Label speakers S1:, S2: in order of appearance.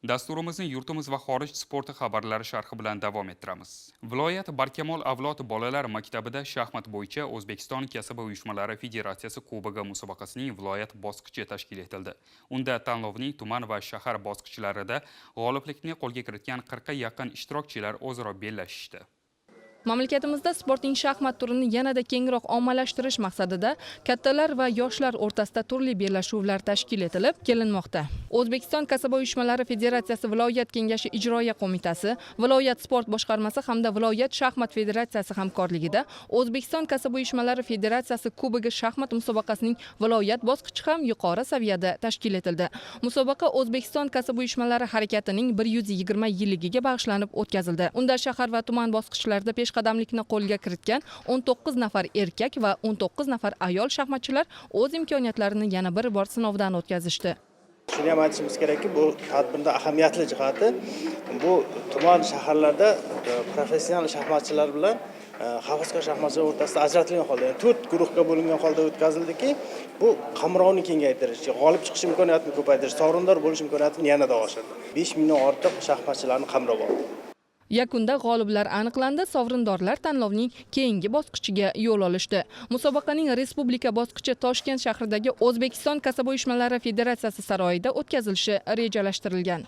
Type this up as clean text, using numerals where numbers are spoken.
S1: Dasturimizni yurtimiz va xorij sporti xabarlari sharhi bilan davom ettiramiz. Viloyat Barkamol avlod bolalar maktabida shaxmat bo'yicha O'zbekiston kasaba uyushmalari federatsiyasi kubogi musobaqasining viloyat bosqichi tashkil etildi. Unda tanlovning tuman va shahar bosqichlarida g'oliblikni qo'lga kiritgan 40 ga yaqin ishtirokchilar o'zaro bellashishdi.
S2: Mamlakatimizda sportning shaxmat turini yanada kengroq ommalashtirish maqsadida kattalar va yoshlar o'rtasida turli bellashuvlar tashkil etilib kelinmoqda. O'zbekiston kasaba uyushmalari federatsiyasi viloyat kengashi ijroiya qo'mitasi, viloyat sport boshqarmasi hamda viloyat shaxmat federatsiyasi hamkorligida O'zbekiston kasaba uyushmalari federatsiyasi kubogi shaxmat musobaqasining viloyat bosqichi ham yuqori saviyada tashkil etildi. Musobaqa O'zbekiston kasaba uyushmalari harakatining 120 yilligiga bag'ishlanib o'tkazildi. Unda shahar va tuman bosqichlarida peshqadamlikni qo'lga kiritgan 19 nafar erkak va 19 nafar ayol shaxmatchilar o'z imkoniyatlarini yana bir bor sinovdan o'tkazishdi.
S3: Shuni ham aytishimiz kerakki, bu tadbirda ahamiyatli jihati bu tuman, shaharlarda professional shaxmatchilar bilan havaskor shaxmatchilar o'rtasida ajratilgan holda, ya'ni to'rt guruhga bo'lingan holda o'tkazildiki, bu qamrovni kengaytirish, g'olib chiqish imkoniyatini ko'paytirish, sovrindor bo'lish imkoniyatini yanada oshirdi. 5000dan ortiq shaxmatchilarni qamrab oldi.
S2: Yakunda g'oliblar aniqlandi, sovrindorlar tanlovning keyingi bosqichiga yo'l olishdi. Musobaqaning respublika bosqichi Toshkent shahridagi O'zbekiston kasaba uyushmalari federatsiyasi saroyida o'tkazilishi rejalashtirilgan.